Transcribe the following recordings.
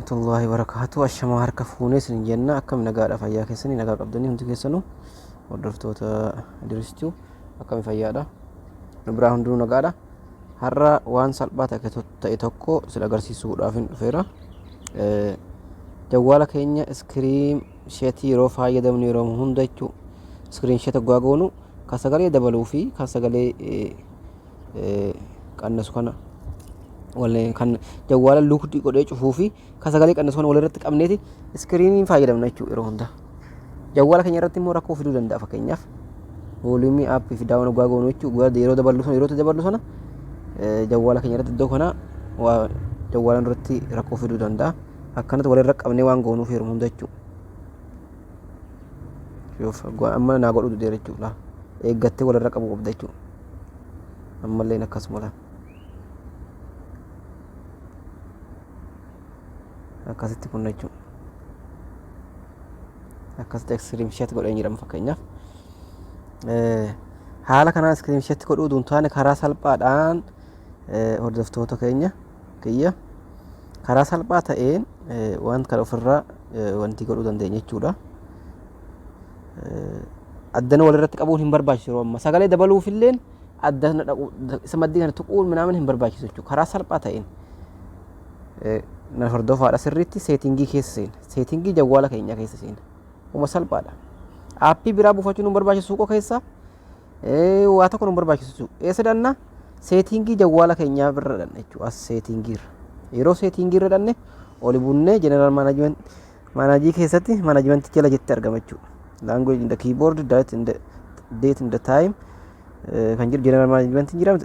Warahmatullahi wabarakaatu. Ashamaa, harka fuunee isin jenna. Akkam, nagaadha? Fayyaa keessanii, nagaa qabdanii hundi keessanuu? Hordoftoota Diristuu, akkami, fayyaadha? Nu biraa hundinuu nagaadha. Har'a waan salphaa ta'e tokko isin agarsiisuudhaaf hin dhufeera. Jawwaala keenya screenshot yeroo fayyadamnu, yeroo hunda jechuu, screenshot hoggaa goonu kan sagalee dabaluu fi kan sagalee qannasu kana wal kan jawwaala locked godhee cufuu fi kan sagalee qannasu kana walirratti qabneeti screen fayyadamna jechuudha yeroo hunda. Jawwaala keenya irratti immoo rakkoo fiduu danda'a. Fakkeenyaaf, volume up fi down hoggaa goonu jechuudha, yeroo daballu sana, yeroo daballu sana jawwaala keenya irratti iddoo kana waa jawwaala irratti rakkoo fiduu danda'a. Akkanatti walirra qabnee waan goonuuf yeroo hunda jechuudha. Amma naa godhuu dideera jechuudha. Eeggattee walirra qabuu qabda jechuudha. Ammallee akkasuma laal. Akkasitti kun jechuudha. Akkasitti screenshot godhee jedhama fakkeenyaaf. Haala kanaan screenshot godhuu utuu hin taane, karaa salphaadhaan, hordoftoota keenya kiyya, karaa salphaa ta'een waan kana ofirraa wanti godhuu dandeenya jechuudha. Addana walirratti qabuun hin barbaachisu yeroo ammaa. Sagalee dabaluufilleen addana dhaquu, isa maddii kana tuquun minaamin hin barbaachisu jechuudha. Karaa salphaa ta'een na hordofaadha sirriitti. Setting keessa seena. Setting jawwaala keenyaa keessa seena. Uma salphaadha. App biraa buufachuun nu barbaachisu, suuqa keessa waa tokko nu barbaachisu. Eessa dhanna? Setting jawwaala keenyaa bira dhanna jechuudha. As setting irra. Yeroo setting irra dhanne, oli bunnee general management manage keessatti management jala jetti argama jechuudha. Language in the keyboard, date in the time kan jiru general management jira.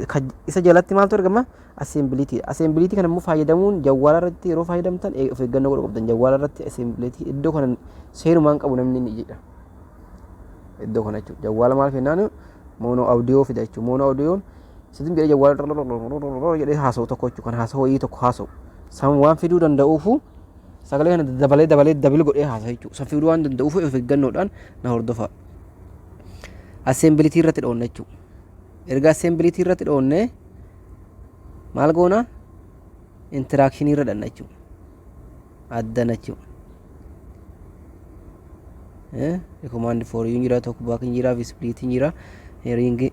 Isa jalatti maaltu argama? Accessibility. Accessibility kana immoo fayyadamuun, jawwaala irratti yeroo fayyadamtan of eeggannoo godhuu qabdan. Jawwaala irratti accessibility iddoo kana seenumaan qabu namni ni jedha. Iddoo kana jechuudha. Jawwaala maal fennaan mono audio fida jechuudha. Mono audioon sitti jedhee jawwaala jedhee haasa'u tokko jechuudha. Kan haasa'u wayii tokko haasa'u. San waan fiduu danda'uufu sagalee kana dabalee dabalee double godhee haasa jechuudha. San fiduu waan danda'uufu of eeggannoodhaan na hordofa. Accessibility irratti dhoonna jechuudha. Erga accessibility irratti dhoonne, maal goona? Interaction irra dhanna jechuudha. Addana jechuudha. Recommend for you jira, TalkBack jira, visibility jira, hearing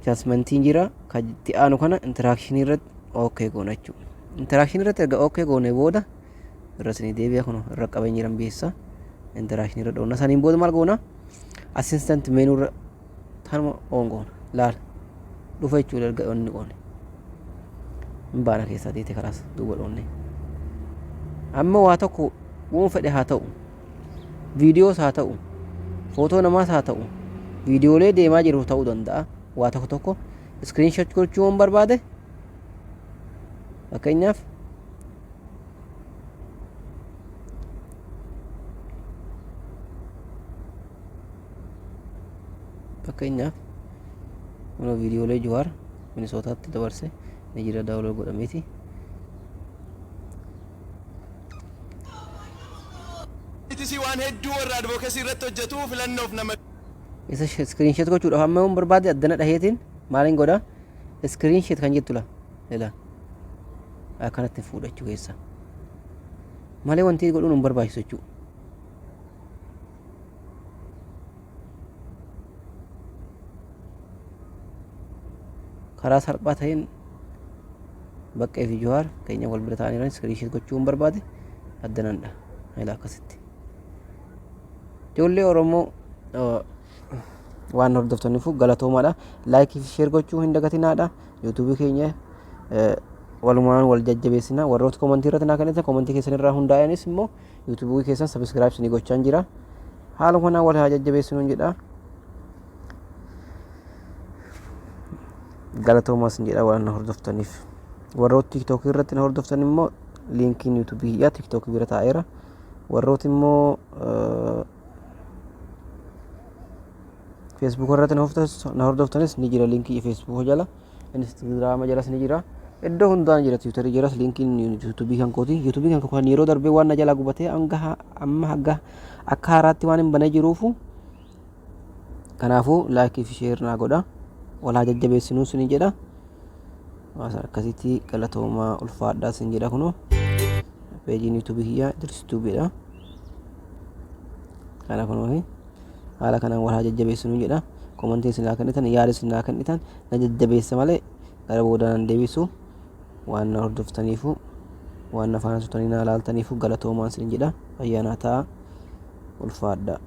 adjustment jira. Kan itti aanu kana interaction irratti okay goona jechuudha. Interaction irratti erga okay goone booda, irra isinii deebi'a, kun irra qabeen jiran beessa. Interaction irra dhoonna. Saniin booda maal goona? Assistant menu irra tanuma on goona. Laal, dhufa jechuudha. Erga onni goone hin baana keessaa teete kalaas duuba dhoonne. Amma waa tokko uuma fedhe haa ta'u, viidiyoos haa ta'u, footoo namaas haa ta'u, viidiyoolee deemaa jiru ta'uu danda'a, waa tokko tokko screenshot gochuu waan barbaade, fakkeenyaaf kun viidiyoolee Jawaar Minisootaatti dabarse ni jira, download godhameeti. Itisii waan hedduu warra advocacy irratti hojjetu filannoof nama Isa screenshot gochuudhaaf amma yoon barbaade, addana dhaheetiin maaliin godha? Screenshot kan jettu la ila akkanatti fuudhachuu keessa malee wanti godhuun hin barbaachisu jechuudha. Karaa salphaa ta'een Baqqee fi Jawaar keenya wal bira ta'anii jiran screenshot gochuu hin barbaade, addanaan dha ila akkasitti. Ijoollee Oromoo waan hordoftaniif galatoomaadha. Like fi share gochuu hin dagatinaadha. YouTube keenya walumaan wal jajjabeessina. Warroota comment irratti naa kennitan, comment keessan irraa hundaa'anis immoo YouTube keessan subscribe isinii gochaan jira. Haala kanaan wal haa jajjabeessinuun jedha. Galatoomaas jedha waan na hordoftaniif. Warroota TikTok irratti na hordoftan immoo linkiin YouTube kiyyaa TikTok bira taa'eera. Warrooti immoo Facebook irratti na hordoftanis ni jira, link Facebook jala, Instagram jalas ni jira. Iddoo hundaan jira, Twitter jalas linkiin YouTube kan kooti. YouTube kan kan yeroo darbee waan na jalaa gubatee hanga amma hanga akka haaraatti waan hin banee jiruufu, kanaafuu like fi share naa godha. Wal haa jajjabeessinuu sini jedha. Akkasitti galatoomaa, ulfaadhaa sin jedha kunoo. Peejiin YouTube kiyyaa Idris Tuubiidha. Kana kunoo haala kanaan wal haa jajjabeessinu jedha. Komantii isin naa kennitan, yaada isin naa kennitan na jajjabeessa malee gara boodaan deebisu. Waan na hordoftaniifu, waan na faana turtanii na ilaaltaniifu galatoomaan isin jedha. Ayyaanaa ta'a, ulfaadha.